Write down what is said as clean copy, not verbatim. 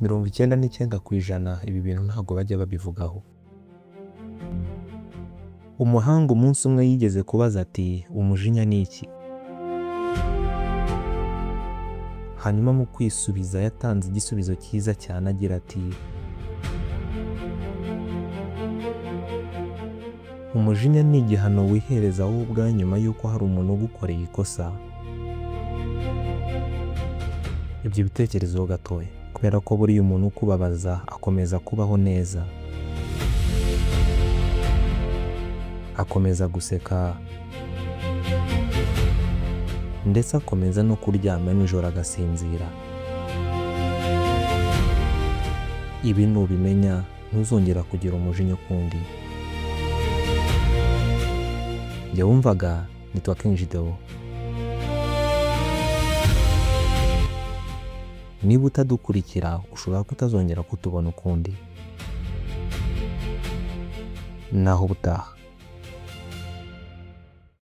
99% ibi bintu ntabwo bajya babivugaho. Umuhanga umunsi umwe yigeze kubaza ati umujinya ni iki? Hanyuma mu kwisubiza yatanze igisubizo cyiza cyane agira ati umujinya ni igihano wihereza wowe ubwawe nyuma y'uko hari umuntu ugukoreye ikosa. Ibyo bitekerezo gatoya kubera ko buriya umuntu ukubabaza akomeza kubaho neza, akomeza guseka ndetse akomeza no kuryama nijoro agasinzira. Ibi nubimenya ntuzongera kugira umujinya ukundi. Njye wumvaga nitwa King Gideon. Niba utadukurikira ushobora kutazongera kutubona ukundi. Naho ubutaha.